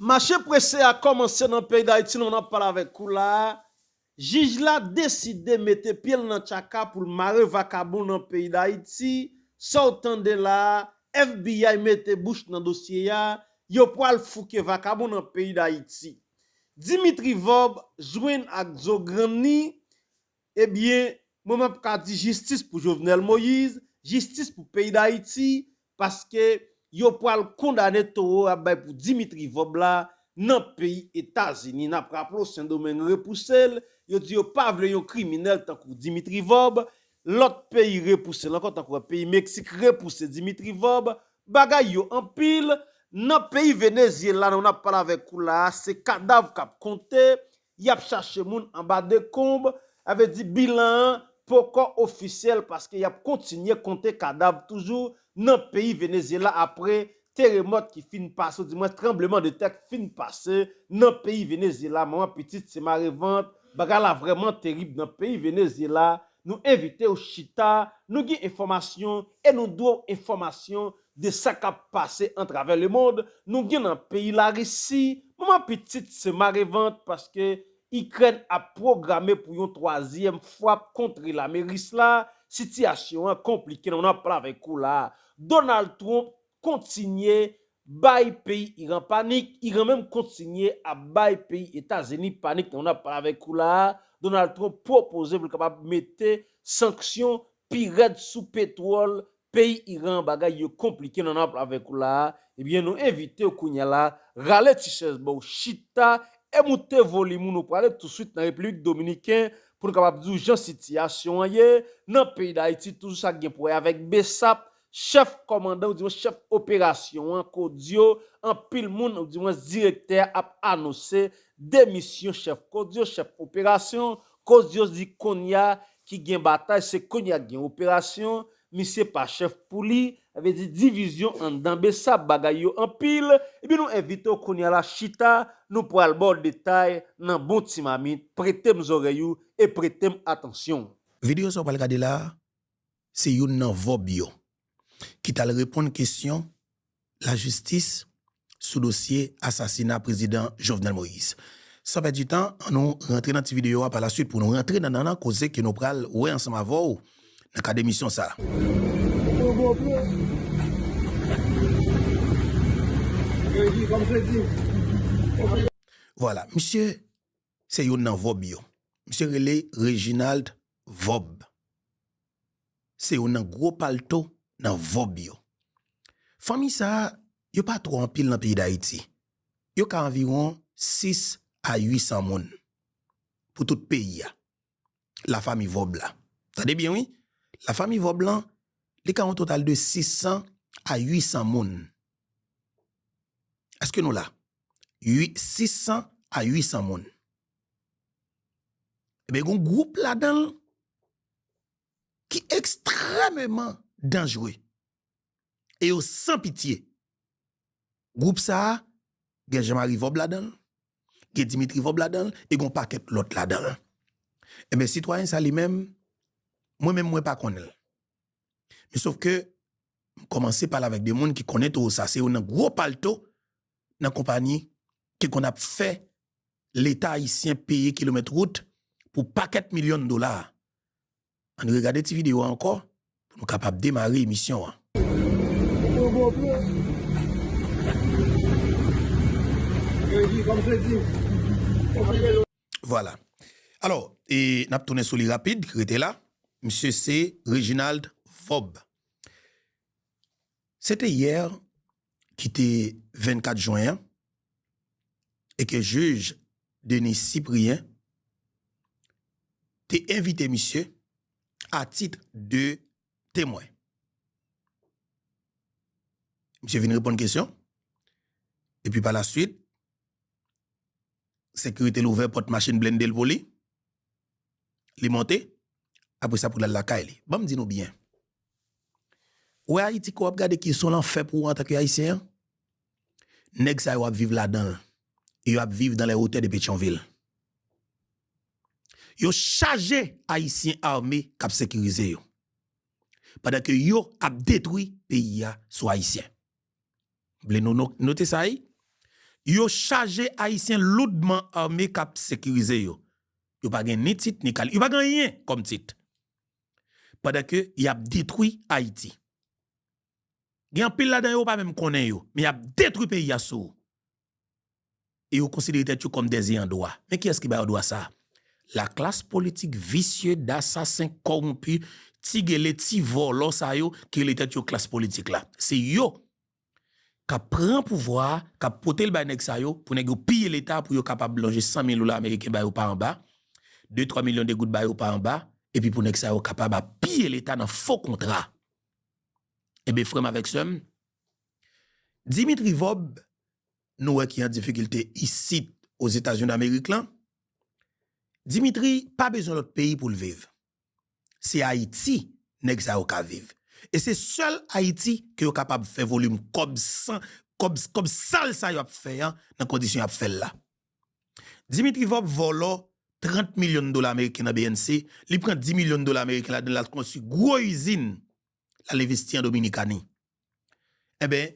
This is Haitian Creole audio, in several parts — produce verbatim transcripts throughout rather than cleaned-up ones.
Mache prese a kòmanse nan peyi Dayiti, nou n ap pale avèk ou la a. Jij la deside mete pye l nan tchaka pou l mare vakabon nan peyi Dayiti. Sa w tande la a, F B I mete bouch nan dosye a, yo pral fouke vakabon nan peyi Dayiti. Dimitri Vorbe jwenn ak zo grann li, ebyen, mwen m ap ka di jistis pou Jovenel Moïse, jistis pou peyi Dayiti, paske yo pral kondane towo y ap bay pou Dimitri Vorbe la nan peyi Etazini. N ap raple w, Sendomeng repouse l, yo di yo pa vle yon kriminèl tankou Dimitri Vorbe, lòt peyi repouse l ankò, tankou peyi Meksik repouse Dimitri Vorbe, bagay yo anpil. Nan peyi Venezyela, nou n ap pale avèk ou la a, se kadav k ap konte, y ap chache moun anba dekonb, sa vle di bilan an poko ofisyèl paske y ap kontinye konte kadav toujou nan peyi Venezyela apre teremòt ki fin pase, ou dimwen tranbleman de tè k fin pase nan peyi Venezyela. Manman pitit se mare vant, bagay la vrèman terib nan peyi Venezyela. Nou envite w chita, nou gen enfòmasyon e nou dwe w enfòmasyon de sa k ap pase antravè lemonn. Nou gen nan peyi Larisi, manman pitit se mare vant paske Ikrèn ap pwograme pou yon twazyèm fwap kont lame ris la. Sitiyasyon an konplike, nou n ap pale avèk ou la a. Donald Trump kontinye bay peyi Iran panik, Iran menm kontinye ap bay peyi Etazini panik, nou n ap pale avèk ou la a. Donald Trump pwopoze pou l kapab mete sanksyon pi rèd sou petwòl peyi Iran, bagay yo konplike, nou n ap avèk ou la a. Ebyen, nou envite w kounye a la, rale ti chèz ba w chita, e moute volim ou, nou prale touswit nan Repiblik Dominiken pou nou kapab di w jan sitiyasyon an ye. Nan peyi Dayiti, toujou sa k gen pou wè avèk BSAP, chèf kòmandan, ou dimwen chèf operasyon an, Kodio, anpil moun, ou dimwen direktè ap anonse demisyon chèf Kodio, chèf operasyon. Kodio di kounye a ki gen batay, se kounye a ki gen operasyon. Misye pa chèf pou li, sa vle di divizyon anndan BSAP, bagay yo anpil. Ebyen, nou envite w kounye a la chita, nou pral ba w detay nan bon ti mamit. Prete m zòrèy ou e prete m atansyon w. Videyo sa w pral gade la a, se youn nan Vorbe yo ki t al reponn kesyon lajistis sou dosye asasina prezidan Jovenel Moïse. San pèdi tan, ann nou rantre nan ti videyo a pa laswit pou nou rantre nan nannan koze ke nou pral wè ansanm avè w nan kad emisyon sa a. Vwala, misye se youn nan Vorbe yo. Misye rele Reginald Vorbe. Se youn nan gwo palto nan Vorbe yo. Fanmi sa a, yo pa twò anpil nan peyi Dayiti. Yo ka anviwon sis a uit san moun pou tout peyi a. Lafanmi Vorbe la. Tande byen wi. Lafanmi Vorbe lan, li ka yon total de sis san a uit san moun. Èske nou la? Uit, sis san a uit san moun. Ebyen, gen yon gwoup ladan l ki ekstrèmeman danjere. E yo san pitye. Gwoup sa a, gen Jean Marie Vorbe ladan l, gen Dimitri Vorbe ladan l, e gen yon pakèt lòt ladan l. Ebyen, sitwayen sa li menm, mwen menm mwen pa konnen l. Men sòf ke m kòmanse pale avèk de moun ki konnen towo sa. Se youn nan gwo palto nan konpayi ki konn ap fè Leta ayisyen peye kilomèt wout pou pakèt milyon dola. Ann regade ti videyo a ankò pou nou kapab demare emisyon an. Vwala. Alò, e n ap tounen sou li rapid, rete la. Misye se Reginald Vorbe. Se te yè ki te vennkat jen an, e ke jij Denis Cyprien te envite misye a tit de temwen. Misye vin reponn kesyon, epi pa laswit, sekirite l ouvè pòt machin blende l pou li. Li monte, apre sa pou l al lakay li. Ban m di nou byen. Ou wè Ayiti ke w ap gade ki se yon lanfè pou ou antanke Ayisyen an? Nèg sa yo ap viv ladan l. E yo ap viv dans les hauteurs de Petyonvil. Yo chaje Ayisyen ame k ap sekirize yo. Pandan ke yo ap detwi peyi a sou Ayisyen. Vle nou no-, note sa, wi. Yo chaje Ayisyen loudman ame k ap sekirize yo. Yo pa gen ni tit, ni kal-, yo pa gen anyen kòm tit. Pandan ke y ap detwi Ayiti. Gen anpil ladan yo, ou pa menm konnen yo, men y ap detwi peyi a sou ou. E yo konsidere tèt yo kòm des ayants droit. Men kiyès ki ba yo dwa sa a? Laklas politik visye, dasasen, kòwonpi, ti gele, ti vòlò sa yo ki rele tèt yo klas politik la. Se yo k ap pran pouvwa a, k ap pote l bay nèg sa yo, pou nèg yo piye Leta, pou yo kapab lonje san mil dola ameriken ba yo pa anba, de twa milyon de goud ba yo pa anba, epi pou nèg sa yo kapab ap piye Leta nan fo kontra. Ebyen, frè m avèk sè m, Dimitri Vorbe, nou wè ki an difikilte isit Ozetazini Damerik lan, Dimitri pa bezwen lòt peyi pou l viv. Se Ayiti nèg sa yo ka viv. E se sèl Ayiti ke yo kapab fè volim kòb san, kòb, kòb sal sa yo ap fè an nan kondisyon y ap fè l la. Dimitri Vorbe vòlò trant milyon dola ameriken nan B N C, li pran dis milyon dola ameriken ladan l, l al konstwi gwo izin, l al envesti an Dominikani. Enben,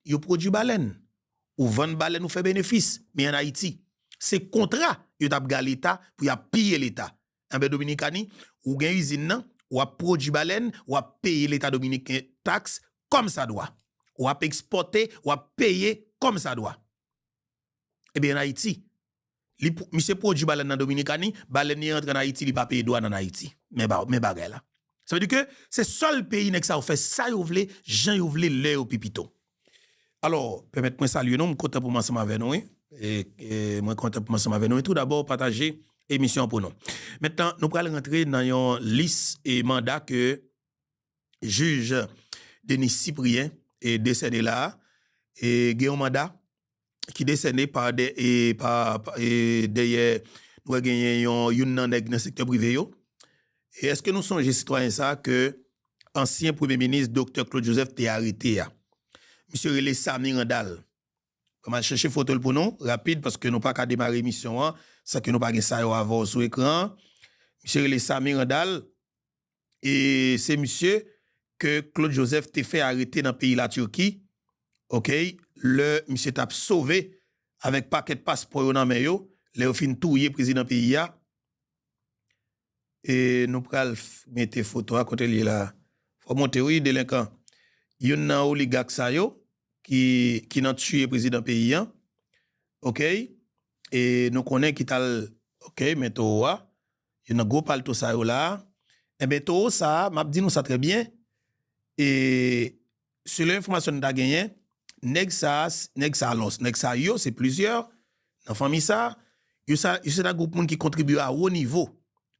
yo pwodui balèn. Ou vann balèn, ou fè benefis, men ann Ayiti. Se kontra yo t ap ba Leta pou y ap piye Leta. Enben, Dominikani, ou gen izin nan, w ap pwodui balèn, w ap peye Leta dominiken taks kòmsadwa. W ap ekspòte, w ap peye kòmsadwa. Ebyen, ann Ayiti, li, misye pwodui balèn nan Dominikani, balèn li rantre ann Ayiti, li pa peye dwàn ann Ayiti. Men ba-, men bagay la. Sa vle di ke se sèl peyi nèg sa yo fè sa yo vle, jan yo vle, lè yo pi pito. Alò, pèmèt mwen salye nou, m kontan pou m ansanm avè nou, wi. E, e mwen kontan pou m ansanm avè nou. E tou dabò, pataje emisyon an pou nou. Mentnan, nou pral rantre nan yon lis e manda ke jij Denis Cyprien e desène la a. E gen yon manda ki desène pa dè-, e pa, pa, e dèyè, nou wè genyen yon, youn nan nèg nan sektè prive yo. E èske nou sonje sitwayen sa a ke ansyen premye minis, doktè Claude Joseph, te arete a? Misye rele Samy Randal. Mwen al chèche foto l pou nou, rapid, paske nou pa ka demare emisyon an san ke nou pa gen sa yo avè w sou ekran an. Misye rele Samy Randal, e se misye ke Claude Joseph te fè arete nan peyi Latirki, oke, lè misye t ap sove avèk pakèt paspò yo nan men yo, lè yo fin touye prezidan peyi a. E nou pral f-, mete foto a kote l ye la. Fò w monte wi, delenkan. Youn nan oligak sa yo ki, ki nan tiye prezidan peyi an. Oke? E nou konnen ki t al, oke, men towo a. Youn nan gwo palto sa yo la a. Enben, towo sa a, m ap di nou sa trè byen. E selon enfòmasyon n ta genyen, nèg sa a, nèg sa a lòs, nèg sa yo, se plizyè nan fanmi sa a, yo sa, yo se ta gwoup moun ki kontribye a wo nivo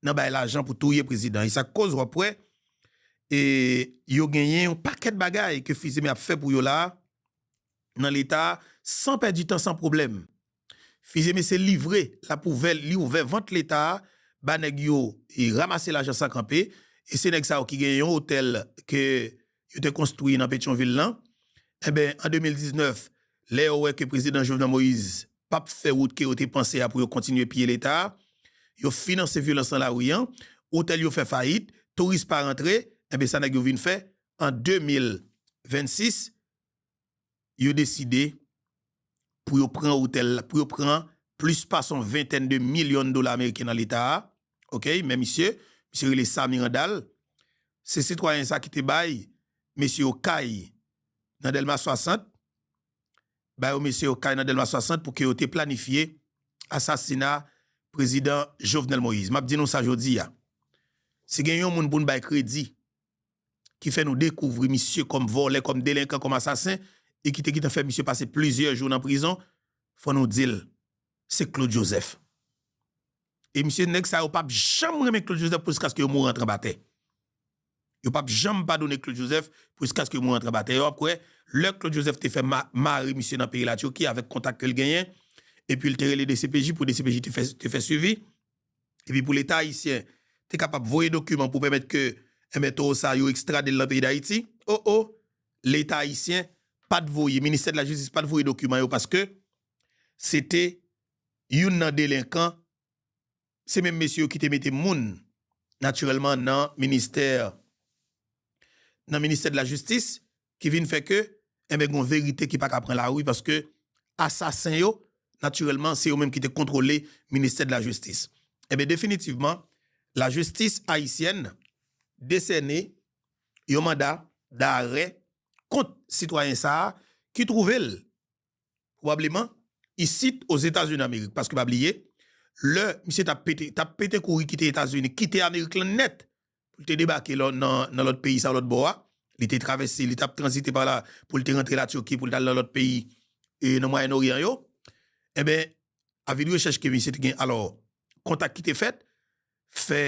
nan bay lajan pou touye prezidan. E sa k koz w ap wè, e yo genyen yon pakèt bagay ke Fils-Aimé ap fè pou yo la a, nan Leta a, san pèdi tan, san pwoblèm. Fils-Aimé se livre, l ap ouvè, li ouvè vant Leta a, ba nèg yo, e ranmase lajan san kanpe, e se nèg sa yo ki genyen yon otèl ke yo te konstwi nan Petyonvil lan. Enben, an de mil diznèf, lè yo wè ke prezidan Jovenel Moïse p ap fè wout ke yo te panse a pou yo kontinye piye Leta a, yo finanse vyolans nan lari an, otèl yo fè fayit, touris pa rantre, enben, sa nèg yo vin fè, an de mil vennsis, yo deside pou yo pran otèl, pou yo pran plis pase yon ventèn de milyon dola ameriken nan Leta a. Oke, men misye, misye rele Samy Randal. Se sitwayen sa ki te bay mesye yo kay nan Dèlma swasant, ba yo mesye yo kay nan Dèlma swasant pou ke yo te planifye asasina prezidan Jovenel Moïse. M ap di nou sa jodi a. Si gen yon moun pou n bay kredi, ki fè nou dekouvri misye kòm vòlè, kòm delenkan, kòm asasen, e ki te gentan fè misye pase plizyè jou nan prizon, fò nou di l, se Claude Joseph. E misye, nèg sa yo p ap janm renmen Claude Joseph jiskaske yo mouri antre anba tè. Yo p ap janm padone Claude Joseph jiskaske yo mouri antre anba tè. Yo ap kwè, lè Claude Joseph te fè ma-, mare misye nan peyi Latirki avèk kontak ke l genyen, epi l te rele D C P J pou D C P J te fè, te fè swivi, epi pou Leta ayisyen te kapab voye dokiman pou pèmèt ke, enben, towo sa yo ekstrade l nan peyi Dayiti. O, o, Leta ayisyen pa t voye, Ministè de la Jistis pa t voye dokiman yo paske se te youn nan delenkan, se menm mesye yo ki te mete moun, natirèlman, nan ministè, nan Ministè de la Jistis, ki vin fè ke, enben, gon verite ki pa ka pran lari paske asasen yo, natirèlman, se yo menm ki te kontwole ministè de la jistis. Ebyen, definitivman, lajistis ayisyèn desène yon manda darè kont sitwayen sa a ki twouve l pwobableman isit Ozetazini Amerik. Paske pa bliye, lè misye t ap pete, t ap pete kouri kite Etazini, kite Amerik lan nèt, pou l te debake lò, nan, nan lòt peyi sa, lòt bò a, li te travèse, li t ap tranzite pa la, pou l te rantre Latiki, pou l t al nan lòt peyi, e nan Mwayen Oryan yo, enben, avi de rechèch ke misye te gen, alò, kontak ki te fèt, fè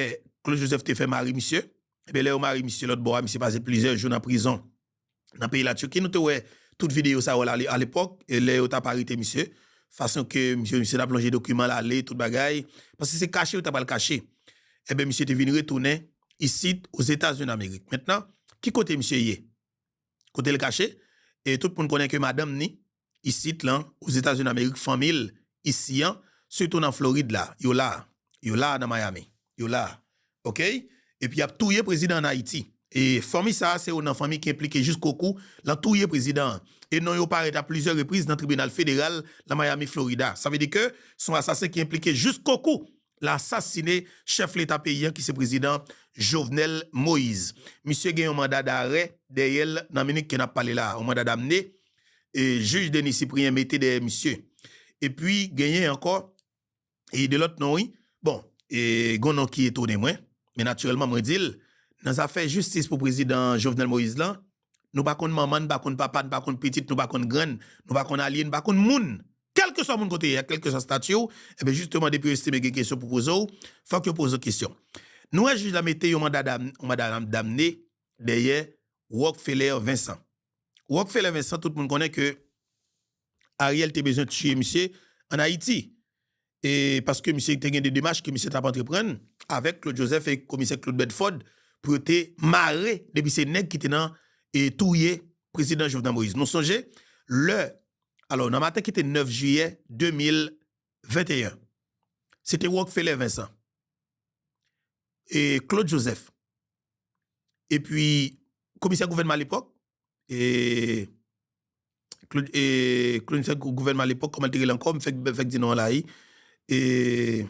Claude Joseph te fè mare misye. Ebyen, lè yo mare misye lòt bò a, misye pase plizyè jou nan prizon nan peyi Latiki. Nou te wè tout videyo sa yo la, alepòk, e lè yo t ap arete misye, fason ke misye, misye t ap lonje dokiman l ale, tout bagay, paske se kache yo t ap al kache. Ebyen, misye te vin retounen isit, Ozetazini Amerik. Mentnan, ki kote misye ye? Kote l kache? E tout moun konnen ke madanm ni, isit lan, Ozetazini Amerik, fanmi l isi an, sitou nan Florid la, yo la, yo la nan Miami, yo la, oke? Epi y ap touye prezidan an Ayiti. E fanmi sa a, se youn nan fanmi ki enplike jiskokou lan touye prezidan an. E non yo parèt a plizyè repriz nan tribinal federal lan Miami, Florida. Sa vle di ke se yon asasen ki enplike jiskokou lan asasine chèf leta peyi an ki se prezidan Jovenel Moïse. Misye gen yon manda darè dèyè l nan minit ke n ap pale la a, yon manda damne, e jij Denis Cyprien mete dèyè misye. Epi genyen ankò, e de lòt non, wi. Bon, e gen yon non ki etone mwen, men natirèlman mwen di l, nan zafè jistis pou prezidan Jovenel Moïse lan, nou pa konn manman, n pa konn papa, n pa konn pitit, nou pa konn grann, nou pa konn alye, n pa konn moun. Kèlkeswa moun kote ye a, kèlkeswa stati w, ebyen jisteman depi yo estime gen kesyon pou poze w, fòk yo poze w kesyon. Nou wè jij la mete yon manda dam, yon manda damne dèyè Rockefeller Vincent. Rockefeller Vincent, tout moun konnen ke Ariel te bezwen tiye misye ann Ayiti. E paske misye te gen de demach ke misye t ap antreprann avèk Claude Joseph e komisè Claude Bedford pou yo te mare depi se nèg ki te nan e touye prezidan Jovenel Moïse. Nou sonje, lè, alò, nan maten ki te nèf jiyè de mil venteyen, se te Rockefeller Vincent e Claude Joseph, epi komisè gouvènman alepòk, e Claude, e komisè gou-, gouvènman alepòk, kòman l te rele ankò, m fèk, fèk di non an la, wi. E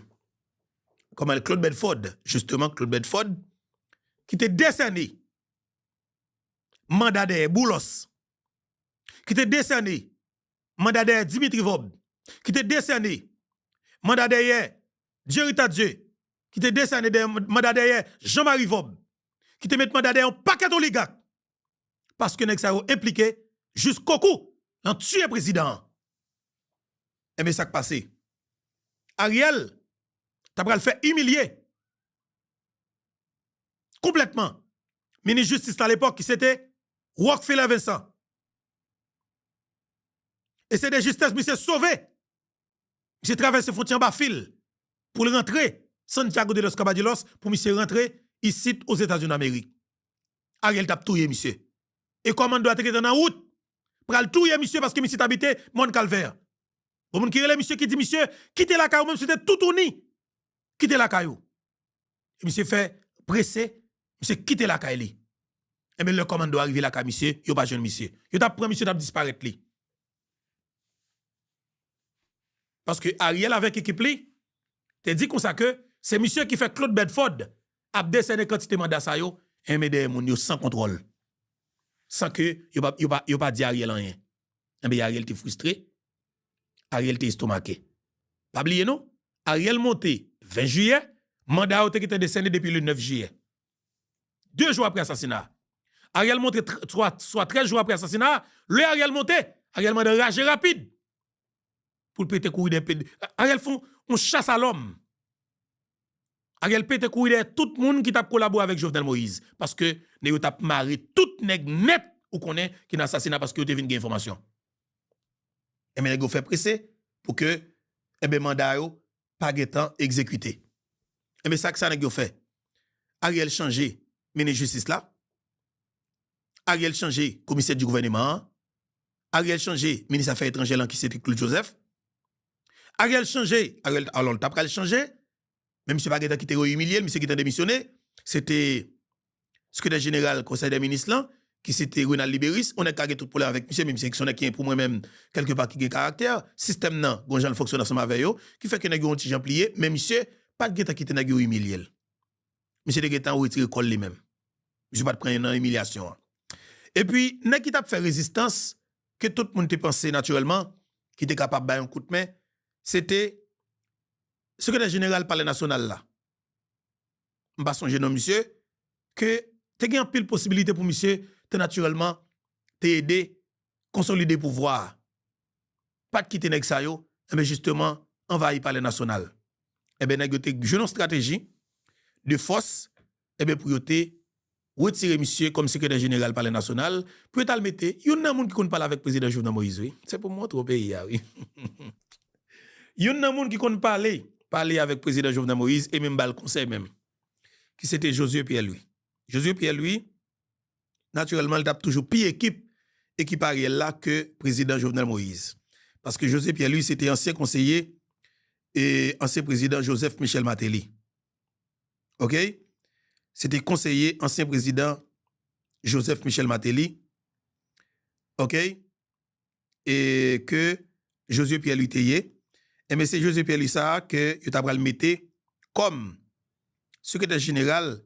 kòman, Claude Bedford, jisteman, Claude Bedford, ki te desène manda dèyè Boulos, ki te desène manda dèyè Dimitri Vorbe, ki te desène manda dèyè Jerry Tardieu, ki te desène dèyè, manda dèyè Jean Marie Vorbe, ki te met manda dèyè yon pakèt oligak, paske nèg sa yo enplike jiskokou nan tiye prezidan an. Enben, sa k pase? Ariel ta pral fè imilye konplètman minis jistis la alepòk, ki se te Rockefeller Vincent. E se de justès misye sove. Misye travèse fwontyè anba fil pou l rantre Santiago de los Caballeros, pou misye rantre isit Ozetazini Amerik. Ariel t ap touye misye. E kòmando a te gentan nan wout pral touye misye paske misye t abite Mòn Kalvè. Bon, moun ki rele misye, ki di misye kite lakay ou, menm si w te toutouni, kite lakay ou. E misye fè prese, misye kite lakay li. Enben, lè kòmando a rive lakay misye, yo pa jwenn misye. Yo t ap pran misye, t ap disparèt li. Paske Ariel avèk ekip li te di konsa ke se misye ki fè Claude Bedford ap desène kantite manda sa yo, enben dèyè moun yo san kontwòl. San ke yo pa, yo pa, yo pa di Ariel anyen. Enben, Ariel te fristre, Ariel te estomake. Pa bliye non, Ariel monte ven jiyè, manda yo te gentan desène depi le nèf jiyè. De jou apre asasina a. Ariel monte tr-, swa, swa trèz jou apre asasina a, lè Ariel monte, Ariel mande raje rapid pou l pete kouri dèyè ped-, Ariel fè yon, yon chas a lòm. Ariel pete kouri dèyè tout moun ki t ap kolabore avèk Jovenel Moïse, paske nèg yo t ap mare tout nèg nèt, ou konnen, ki nan asasina, paske yo te vin gen enfòmasyon. Enben, nèg yo fè prese pou ke, enben, manda yo pa gentan egzekite. Enben, sa k sa nèg yo fè? Ariel chanje minis jistis la. Ariel chanje komisè di gouvèneman an. Ariel chanje minis afè etranjè lan ki se te Claude Joseph. Ariel chanje, Ariel, alò, l ta pral chanje, men misye pa gentan kite yo imilye l, misye gentan demisyone. Se te sekretè jeneral konsèy dè minis lan, ki se te Renald Liberis, yon nèg ka gen tout pwoblèm avèk misye, men misye se yon nèg ki, pou mwen menm, kèlkepa ki gen karaktè, sistèm nan, gon jan l fonksyone ansanm avè yo, ki fè ke nèg yo yon ti jan pliye, men misye pa t gentan kite nèg yo imilye l. Misye te gentan retire kò l li menm. Misye pa t pran nan imilyasyon an. Epi, nèg ki t ap fè rezistans, ke tout moun te panse natirèlman, ki te kapab bay yon kout men, se te sekretè jeneral Palè Nasyonal la. M pa sonje non misye, ke te gen anpil posibilite pou misye te natirèlman te ede konsolide pouvwa a. Pa t kite nèg sa yo, enben, jisteman, anvayi Palè Nasyonal. Enben, nèg yo te jwenn yon estrateji de fòs, enben, pou yo te retire misye kòm sekretè jeneral Palè Nasyonal, pou yo t al mete youn nan moun ki konn pale avèk prezidan Jovenel Moïse, wi. Se pou montre w peyi a, wi. Youn nan moun ki konn pale, pale avèk prezidan Jovenel Moïse, e menm ba l konsèy menm, ki se te Josué Pierre Louis. Josué Pierre Louis, natirèlman, li t ap toujou pi ekip, ekip Ariel la ke prezidan Jovenel Moïse. Paske Josué Pierre Louis, se te ansyen konseye e ansyen prezidan Joseph Michel Martelly. Oke? Se te konseye ansyen prezidan Joseph Michel Martelly. Oke? E ke Josué Pierre Louis te ye. Enben, se Josué Pierre Louis sa a ke yo ta pral mete kòm sekretè jeneral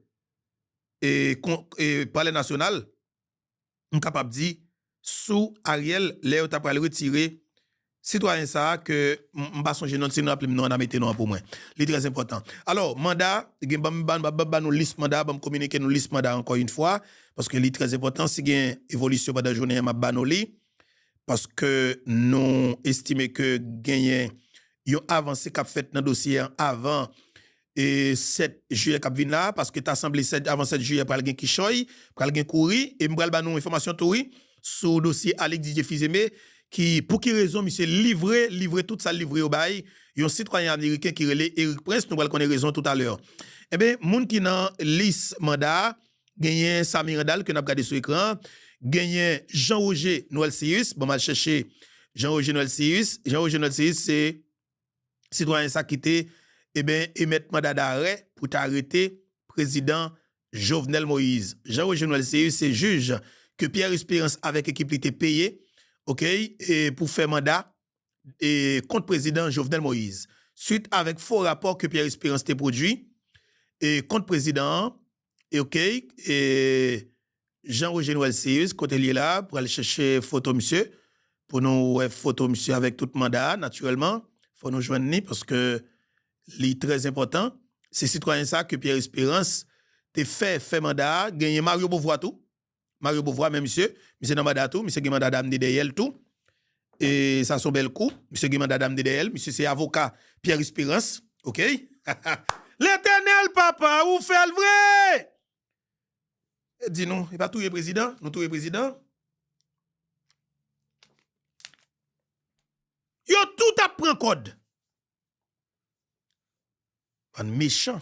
e, kon, e Palè Nasyonal, m kapab di, sou Ariel, lè yo ta pral retire sitwayen sa a ke m, m pa sonje non l, si nou raple m non an, n a mete non an pou mwen. Li trè enpòtan. Alò, manda, gen, ban m, ban, ban, ban, ban nou lis manda, ban m kominike nou lis manda ankò yon fwa, paske li trè enpòtan. Si gen evolisyon pandan jounen an, m ap ba nou li, paske nou estime ke genyen yon avanse k ap fèt nan dosye an avan e sèt jiyè k ap vin la, paske ta sanble sèt, avan sèt jiyè pral gen kichòy, pral gen kouri, e m pral ba nou enfòmasyon tou, wi, sou dosye Alix Didier Fils-Aimé, ki, pou ki rezon misye livre, livre tout sa l livre yo bay yon sitwayen ameriken ki rele Erik Prince, nou pral konnen rezon toutalè. Enben, moun ki nan lis manda a, genyen Samy Randal ke n ap gade sou ekran an, genyen Jean Roger Noël Céus, bon, m al chèche Jean Roger Noël Céus. Jean Roger Noël Céus, se sitwayen sa ki te, eben, emèt manda darè pou ta arete prezidan Jovenel Moïse. Jean Roger Noël Céus se jij ke Pierre Espérance avèk ekip li te peye, oke, e pou fè manda, e, kont prezidan Jovenel Moïse. Swit avèk fo rapò ke Pierre Espérance te pwodui, e, kont prezidan an, e, oke, e, Jean Roger Noël Céus, kote l ye la, pral chèche foto misye, pou nou wè foto misye avèk tout manda a, natirèlman. Fò nou jwenn li, paske li trè enpòtan. Se sitwayen sa ke Pierre Espérance te fè, fè manda a. Genyen Mario Beauvoir tou. Mario Beauvoir, men misye, misye nan manda tou, misye gen manda damne dèyè l tou. E sa se yon bèl kou, misye gen manda damne dèyè l, misye se avoka Pierre Espérance, oke? Letènèl papa, ou fè l vre! E di nou, e pa touye prezidan, nou touye prezidan. Yo tout ap pran kòd. Bann mechan,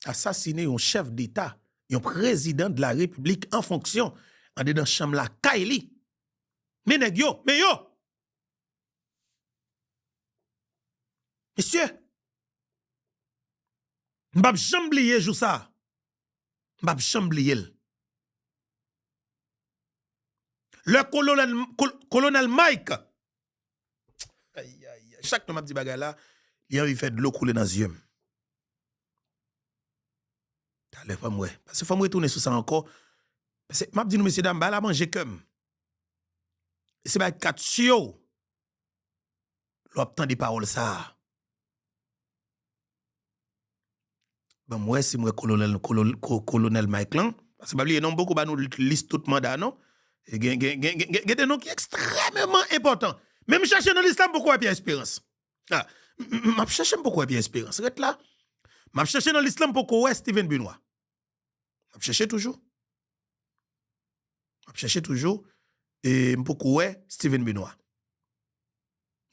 asasine yon chèf deta, yon prezidan de la repiblik an fonksyon, andedan chanm lakay li. Men nèg yo, men yo! Mesye, m p ap janm bliye jou sa a. M p ap janm bliye l. Lè kolonèl, kol-, kolonèl Mike, ay, ay, ay, chak lè m ap di bagay la, li anvi fè dlo koule nan zye m. Talè fò m wè. Paske fò m retounen sou sa ankò. Paske m ap di nou, mesye dam, bagay la manje kè m. E se bagay k ka tiye w lè w ap tande pawòl sa a. Ban m wè si m wè kolonèl, kolon-, ko-, kolonèl Mike lan. Paske pa bliye non, m poko ba nou lis tout manda non. E gen, gen, gen, gen, gen, gen de non ki ekstrèmeman enpòtan. Men m chèche nan lis la, m poko wè Pierre Espérance. Ah, m, m, m ap chèche, m poko wè Pierre Espérance. Ret la. M ap chèche nan lis la, m poko wè Steven Benoît. M ap chèche toujou. M ap chèche toujou. E m poko wè Steven Benoît.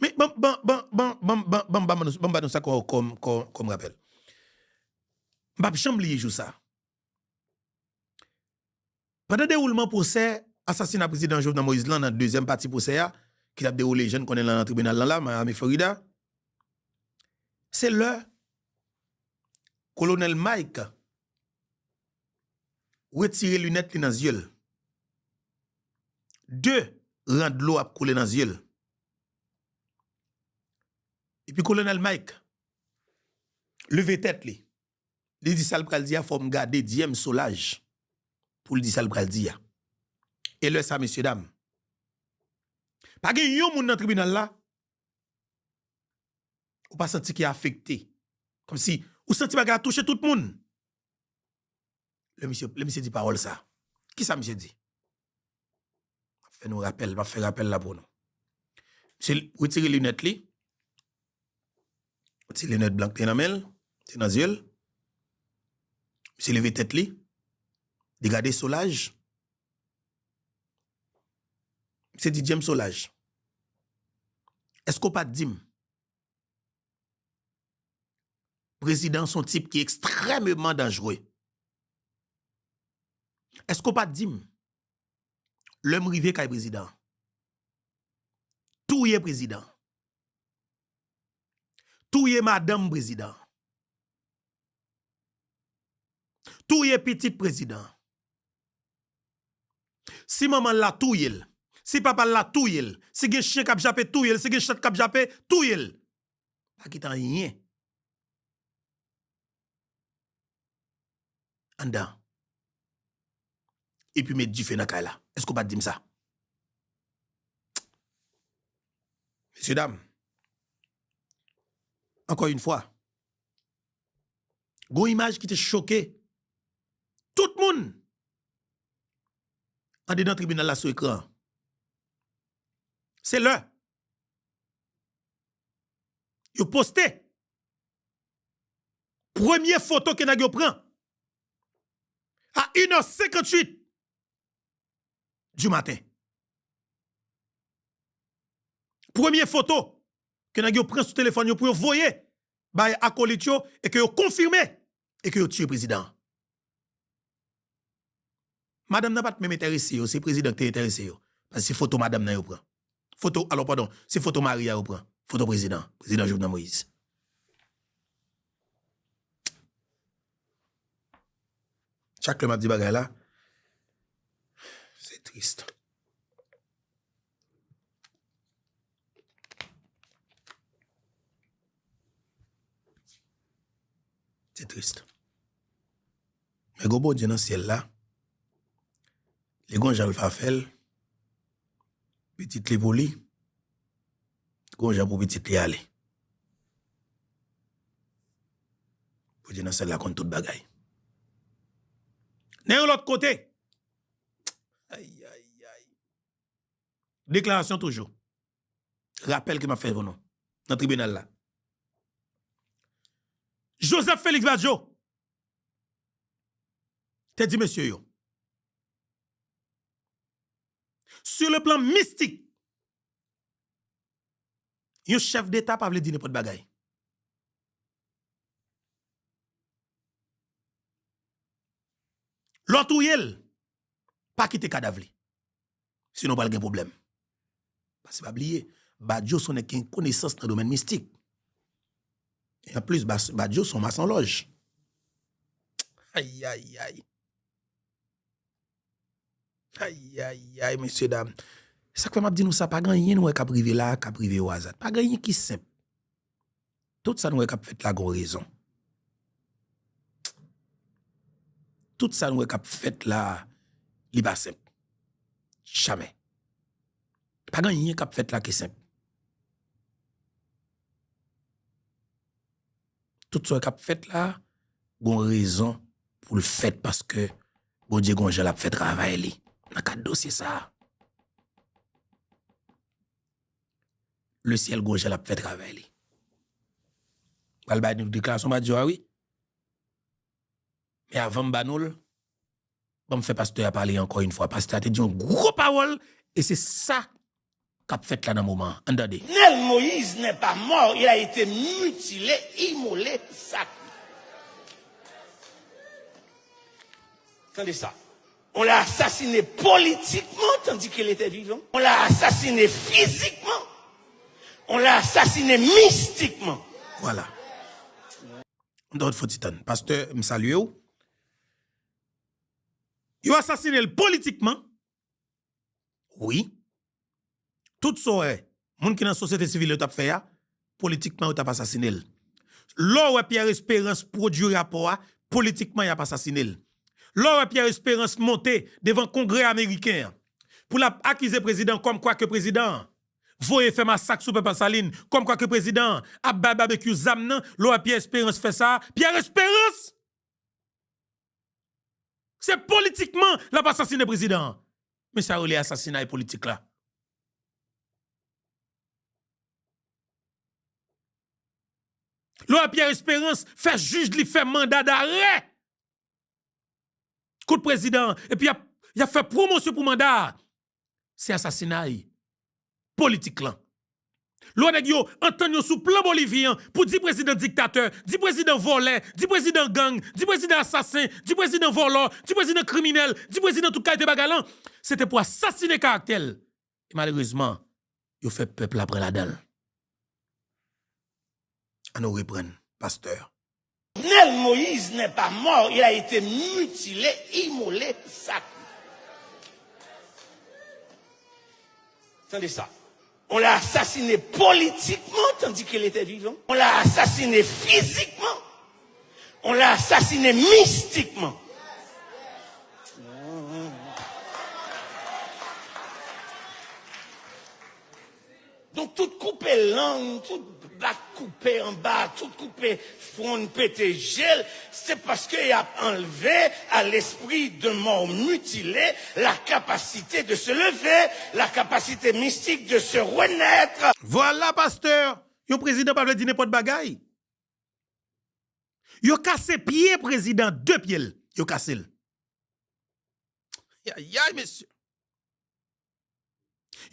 Men ban, ban, ban, ban, ban, ban, ban, ban, ban, ban nou sa kò-, kòm, kòm, kòm rapèl. M p ap janm bliye jou sa. Pandan dewoulman pwosè asasina prezidan Jovenel Moïse lan nan dezyèm pati pwosè a, ki t ap dewoule jan n konnen l nan tribinal lan la, Miami, Florida, se lè kolonèl Mike retire linèt li nan zye l. de ran dlo ap koule nan zye l. Epi Kolonèl Mike leve tèt li. Li di sa l pral di a, fò m gade Dyèm Solaj pou l di sa l pral di a. E lè sa, mesye dam, pa gen yon moun nan tribinal la ou pa santi ki afekte. Kòmsi ou santi bagay la touche tout moun. Lè misye, lè misye di pawòl sa, kisa misye di? M ap fè nou rapèl, m ap fè rapèl la pou nou. Misye retire linèt li, retire linèt blan k te nan men l, te nan zye l. Misye leve tèt li, li gade Solaj. Misye di, James Solaj, èske w pa t di m prezidan se yon tip ki ekstrèmeman danjere? Èske w pa t di m, lè m rive kay prezidan, touye prezidan, touye madanm prezidan, touye pitit prezidan? Si manman l la, touye l. Si papa l la, touye l. Si gen chen k ap jape, touye l. Si gen chat k ap jape, touye l. Pa kite anyen anndan. Epi met dife nan kay la. Èske w pa t di m sa? Mesye dam, ankò yon fwa, gon imaj ki te choke tout moun andedan tribinal la sou ekran an. Se lè yo poste premye foto ke nèg yo pran a une heure cinquante-huit du matin. Premye foto ke nèg yo pran sou telefòn yo pou yo voye bay akolit yo e ke yo konfime e ke yo tiye prezidan an. Madanm nan pa t menm enterese yo, se prezidan ki te enterese yo. Paske se foto madanm nan yo pran. Foto, alò, padon, se foto mari a yo pran. Foto prezidan, prezidan Jovenel Moïse. Chak lè m ap di bagay la, se tris. Se tris. Men gon Bondye nan syèl la, li gon jan l va fè l, pitit li pou li, gon jan pou pitit li ale. Bondye nan syèl la konn tout bagay. Nan yon lòt kote, ay, ay, ay. Deklarasyon toujou. Rapèl ke m ap fè pou nou nan tribinal la. Joseph Félix Badio te di mesye yo, sur le plan mistik, yon chèf deta pa vle di nenpòt bagay. Lè w touye l, pa kite kadav li. Sinon, pral gen pwoblèm. Paske pa bliye, Badio se yon nèg ki gen konesans nan domèn mistik. E anplis, Bas-, Badio se yon masonlòj. Ay, ay, ay. Ay, ay, ay, mesye dam. Sa k fè m ap di nou sa, pa gen anyen nou wè k ap rive la a, k ap rive o aza. Pa gen anyen ki senp. Tout sa nou wè k ap fèt la gon rezon. Tout sa nou wè k ap fèt la, li pa senp. Jamè. Pa gen anyen k ap fèt la ki senp. Tout sa w wè k ap fèt la, gon rezon pou l fèt paske Bondye gon jan l ap fè travay li nan kad dosye sa a. Lesyèl gon jan l ap fè travay li. Pral bay nou deklarasyon Badio a, wi. Men avan m ba nou l, ban m fè pastè a pale ankò yon fwa. Pastè a te di yon gwo pawòl, e se sa k ap fèt la nan moman an. Ann tande. Nel Moïse n'est pas mort, il a été mutilé, immolé, sacré. Tande sa. On l'a assassiné politiquement tandis qu'il était vivant. On l'a assassiné physiquement. On l'a assassiné mystiquement. Vwala. Yon lòt fò ti tann. Pastè, m salye w. Yo asasinen l politikman. Wi. Tout sa w wè, moun ki nan sosyete sivil yo t ap fè a, politikman yo t ap asasine l. Lè w wè Pierre Espérance pwodui rapò a, politikman y ap asasine l. Lè w wè Pierre Espérance monte devan Kongrè ameriken an pou l ap akize prezidan kòmkwa ke prezidan an voye fè masak sou pèp Lasalin, kòmkwa ke prezidan an ap bay babekyou zam nan, lè w wè Pierre Espérance fè sa, Pierre Espérance! Se politikman l ap asasine prezidan an. Men sa yo rele asasinay politik la. Lè w wè Pierre Espérance fè jij li fè manda darè kont prezidan an, epi y ap, y ap fè pwomosyon pou manda a. Se asasinay politik lan. Lè w wè nèg yo antann yo sou plan Bolivi an pou di prezidan diktatè, di prezidan vòlè, di prezidan gang, di prezidan asasen, di prezidan vòlò, di prezidan kriminèl, di prezidan tout kalite bagay lan, se te pou asasine karaktè l. E malerezman, yo fè pèp la pran ladan l. Ann nou reprann, pastè. Jovenel Moïse n'est pas mort, il a été mutilé, immolé, sacré. Tendez ça. On l'a assassiné politiquement tandis qu'il était vivant. On l'a assassiné physiquement. On l'a assassiné mystiquement. Donk, tout koupe lang, tout bak koupe anba, tout koupe fwonn pete je l, se paske y ap anlve à l'esprit d'un mort mutilé la capacité de se lever, la capacité mystique de se renaître. Vwala, pastè! Yon prezidan pa vle di nenpòt bagay. Yo kase pye prezidan, de pye l, yo kase l. Ayayay, mesye.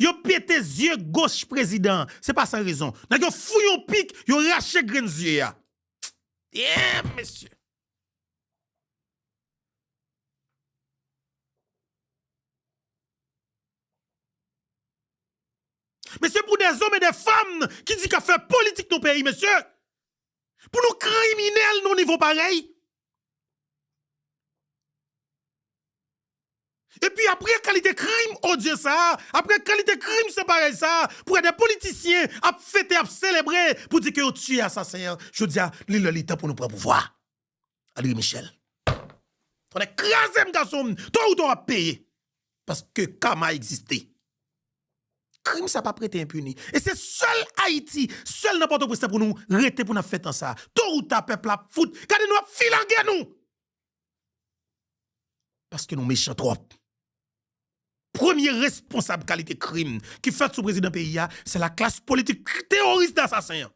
Yo pete zye goch prezidan an. Se pa san rezon. Nèg yo fouye yon pik, yo rache grenn zye a. Damn, mesye. Mesye, pou dèzòm e dè fanm ki di k ap fè politik nan peyi, mesye, pou nou kriminèl nan nivo parèy. Epi apre kalite krim odye sa a, apre kalite krim san parèy sa a, pou wè de politisyen ap fete, ap selebre, pou di ke yo tiye asasen an, jodi a, li lè li tan pou nou pran pouvwa. André Michel. Tonnè kraze m, gason m, to ou ta w ap peye. Paske kama egziste. Krim sa p ap rete enpini. E se sèl Ayiti, sèl nan Pòtoprens la pou nou rete pou n ap fè tan sa. To ou ta pèp la ap fout. Gade nou ap filange nou. Paske nou mechan twòp. Premye responsab kalite krim ki fèt sou prezidan peyi a, se laklas politik teworis dasasen an.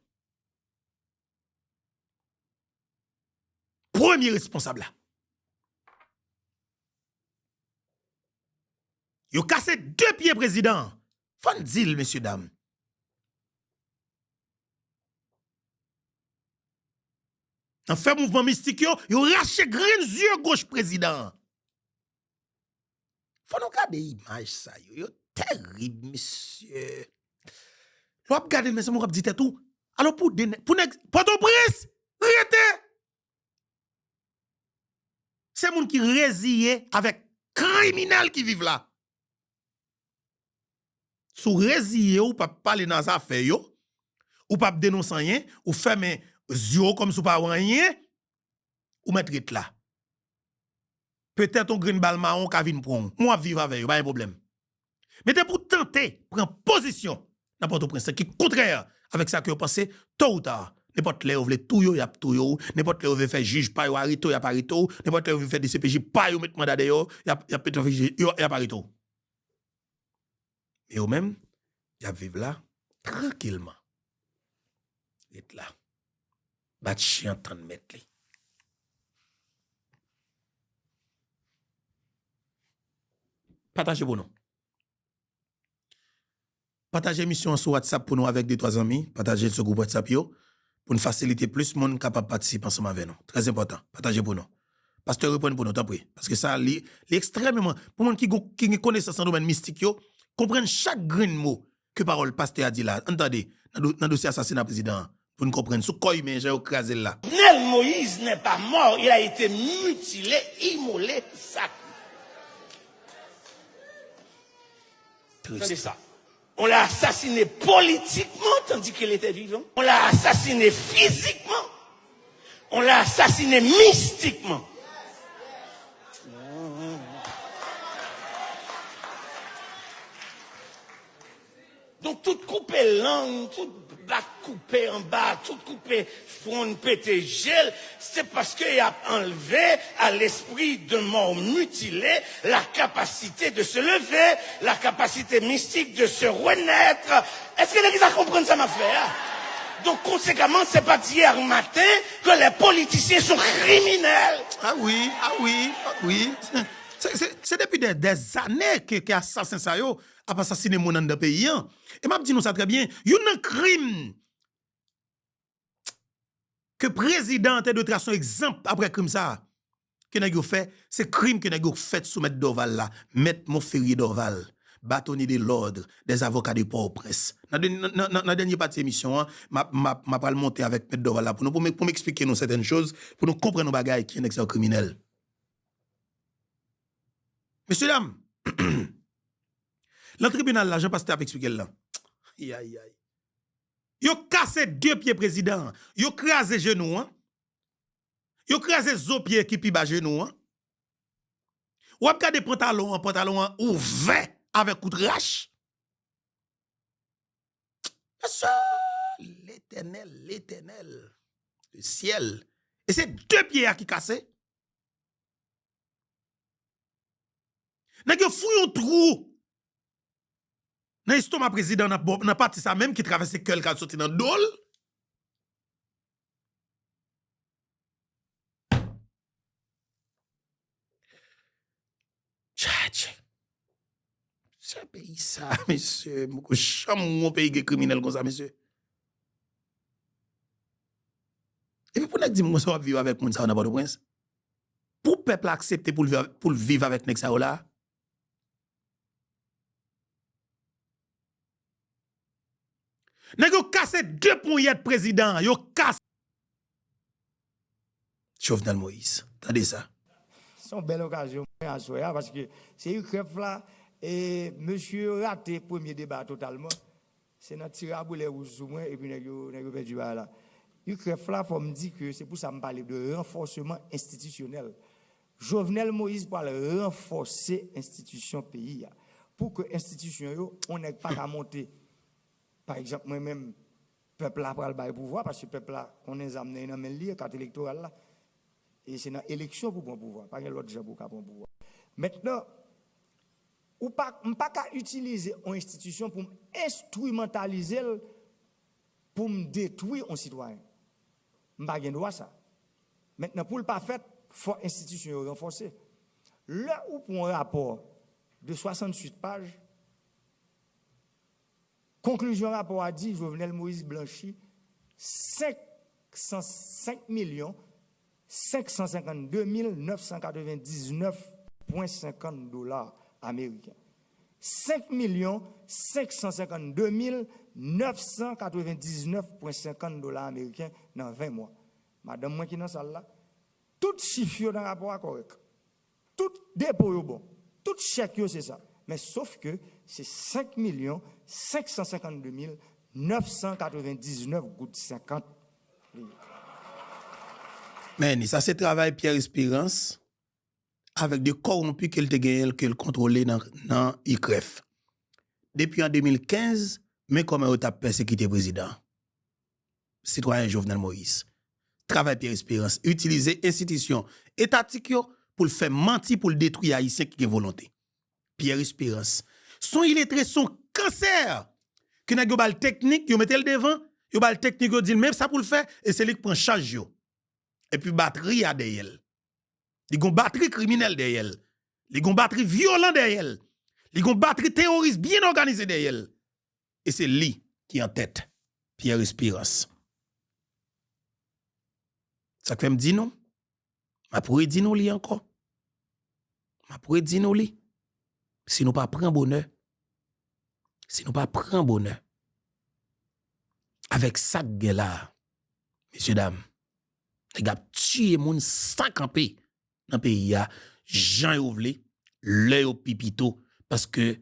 Premye responsab la. Yo kase de pye prezidan an. Fò n di l, mesye dam. Nan fè mouvman mistik yo, yo rache grenn zye goch prezidan an. Fò nou gade imaj sa yo, yo terib, mesye. Lè w ap gade l, mezanmi, w ap di tèt ou, alò pou de nèg, pou nèg Pòtoprens, rete! Se moun ki reziye avèk kriminèl ki viv la. Si w reziye w, w p ap pale nan zafè yo, ou p ap denonse anyen, ou fèmen zye w kòmsi w pa wè anyen, ou mèt ret la. Petèt yon grenn bal mawon ka vin pran w, men w ap viv avè yo, pa gen pwoblèm. Men depi w tante pran pozisyon nan Pòtoprens lan ki kontrè avèk sa ke yo panse, to ou ta, nenpòt lè yo vle touye w, y ap touye w, nenpòt lè yo vle fè jij pa yo arete w, y ap arete w, nenpòt lè yo vle fè D C P J pa yo met manda dèyè w, y ap, y ap met yo, y ap arete w. Men yo menm, y ap viv la, trankilman. Ret la. Bat chen an tann mèt li. Pataje pou nou. Pataje emisyon an sou WhatsApp pou nou avèk de twa zanmi. Pataje l sou gwoup WhatsApp yo pou n fasilite plis moun kapab patisipe ansanm avè nou. Trè enpòtan. Pataje pou nou. Pastè, reprann pou nou, tanpri. Paske sa, li, li ekstrèmeman, pou moun ki gon, ki gen konesans nan domèn mistik yo, konprann chak grenn mo ke pawòl pastè a di la. Ann tande, nan do-, nan dosye asasina prezidan an, pou n konprann sou kò imen jan yo kraze l la. Jovenel Moïse n'est pas mort, il a été mutilé, immolé, sacré. Tande sa. On l'a assassiné politiquement tandis qu'il était vivant. On l'a assassiné physiquement. On l'a assassiné mystiquement. Donk, tout koupe lang, tout bak koupe anba, tout koupe fwon, pete je l, se paske y ap anlve à l'esprit d'un mort mutilé la capacité de se lever, la capacité mystique de se renaître. Èske legliz la konprann sa m ap fè a? Donc, conséquemment, c'est pas d'hier matin que les politiciens sont criminels. Ah oui, ah oui, ah oui. Se, se, se depi dè, dè zane ke, ke asasen sa yo ap asasine moun anndan peyi an. E m ap di nou sa trè byen, youn nan krim ke prezidan an te dwe trase yon egzanp apre krim sa a, ke nèg yo fè, se krim ke nèg yo fèt sou mèt Dorval la, mèt Monferrier Dorval, bâtonnier de l'ordre, des avocats de Port-au-Prince. Nan, de- nan, nan, nan, nan dènye pati emisyon an, m ap, m ap, m ap pral monte avèk mèt Dorval la pou nou, pou m, pou m eksplike nou sètèn choz, pou nou konprann yon bagay ki nèg sa yo kriminèl. Mesye dam, nan tribinal la, jan pastè ap eksplike l lan. Ay, ay, ay. Yo kase de pye prezidan an. Yo kraze jenou an. Yo kraze zo pye ki pi ba jenou an. W ap gade pantalon an, pantalon an ouvè avèk kout rach. Mesye, Letènèl, Letènèl, le ciel. E se de pye a ki kase. Nèg yo fou yon twou nan estoma prezidan, nan bò, nan pati sa menm ki travèse kè l, k al soti nan do l. Tchatch. Sa peyi sa, mesye, m poko janm wè yon peyi gen kriminèl konsa, mesye. Epi pou nèg di m konsa w ap viv avèk moun sa yo nan Pòtoprens? Pou pèp la aksepte pou l viv, pou l viv avèk nèg sa yo la? Nèg yo kase de ponyèt prezidan an, yo kase. Jovenel Moïse, tande sa. Se yon bèl okazyon mwen aswè a, paske se UCREF la, e mesye yo rate premye deba a totalman. Se nan tire a boulè wouj sou mwen, epi nèg yo, nèg yo pèdi bagay la. UCREF la, fò m di ke se pou sa m pale de ranfòseman enstitisyonèl. Jovenel Moïse pral ranfòse enstitisyon peyi a. Pou ke enstitisyon yo, yon nèg pa ka monte. Pa egzanp, mwen menm, pèp la pral bay pouvwa, paske pèp la konnen zam nan e nan men l li ye, kat elektoral la. E se nan eleksyon pou pran pouvwa. Pa gen lòt jan pou w ka pran pouvwa. Mentnan, ou pa, m pa ka itilize yon enstitisyon pou m enstrimantalize l pou m detwi yon sitwayen. M pa gen dwa sa. Mentnan, pou l pa fèt, fò enstitisyon yo ranfòse. Lè ou pran yon rapò de swasanntuit paj, konklizyon rapò a di Jovenel Moïse blanchi senk san senk milyon senk san senkann de mil nèf san katrevendiznèf pwen senkant dola ameriken. Senk milyon senk san senkann de mil nèf san katrevendiznèf pwen senkant dola ameriken nan ven mwa. Madanm mwen ki nan sal la, tout chif yo nan rapò a kòrèk. Tout depo yo bon. Tout chèk yo se sa. Men sof ke se senk milyon senk san senkann de mil nèf san katrevendiznèf goud senkant li ye. Men, sa se travay Pierre Espérance avèk de kòwonpi ke l te genyen, ke l kontwole nan, nan UCREF. Depi an de mil kenz, men kòman yo t ap pèsekite prezidan an. Sitwayen Jovenel Moïse. Travay Pierre Espérance, itilize enstitisyon etatik yo pou l fè manti, pou l detwi Ayisyen ki gen volonte. Pierre Espérance. Se yon iletre, se yon kansè. Ke nèg yo ba l teknik, yo mete l devan, yo ba l teknik, yo di l men sa pou l fè, e se li k pran chaj yo. Epi batri a dèyè l. Li gon batri kriminèl dèyè l. Li gon batri vyolan dèyè l. Li gon batri teworis byen òganize dèyè l. E se li ki an tèt. Pierre Espérance. Sa k fè m di nou, m ap redi nou li ankò. M ap redi nou li. Si nou pa pran bonè, si nou pa pran bonè, avèk sa k gen la a, mesye dam, nèg ap tiye moun san kanpe nan peyi a, jan yo vle, lè yo pi pito, paske